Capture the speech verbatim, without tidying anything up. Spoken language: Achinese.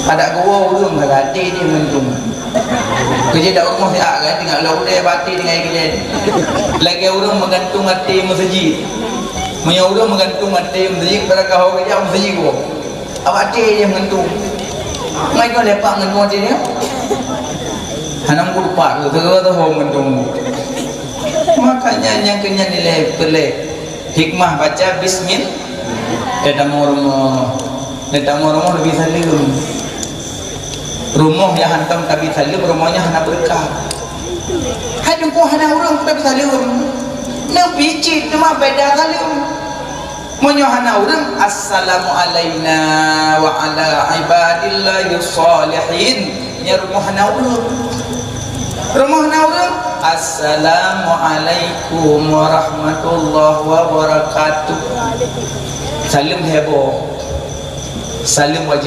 Adak geuwoe ureuëng ka até jih meugantung. Keujeuet dak rumoh siat kan, tinggai lam udeb até tinggai geulen. Lagée ureuëng meugantung até meuseujid. Meunyoe ureuëng meugantung até meuseujid, barangkaho geujak meuseujid woe. Awak até jih meugantung. Mai kau lepak ngon até dia. Hana meukupat tu, teuka-teuka meugantung. Makanya nyang keu nyan ilée peulée. Hikmah baca bismil-, eh, tamu rumoh. Tamu rumoh leubeh saleuem. Rumoh nyang hantom tabi saleuem, rumoh nyan hana beureukat. Hai teungku hana ureuëng tabi saleuem. Neubi cit teuma beda saleuem. Meunyoe hana ureuëng, "Assalamu alaina wa ala ibadillahis shalihin." Nyan rumoh hana ureuëng. Rumoh hana ureuëng, "Assalamualaikum warahmatullahi wabarakatuh." Saleuem heboh. Saleuem wajéb.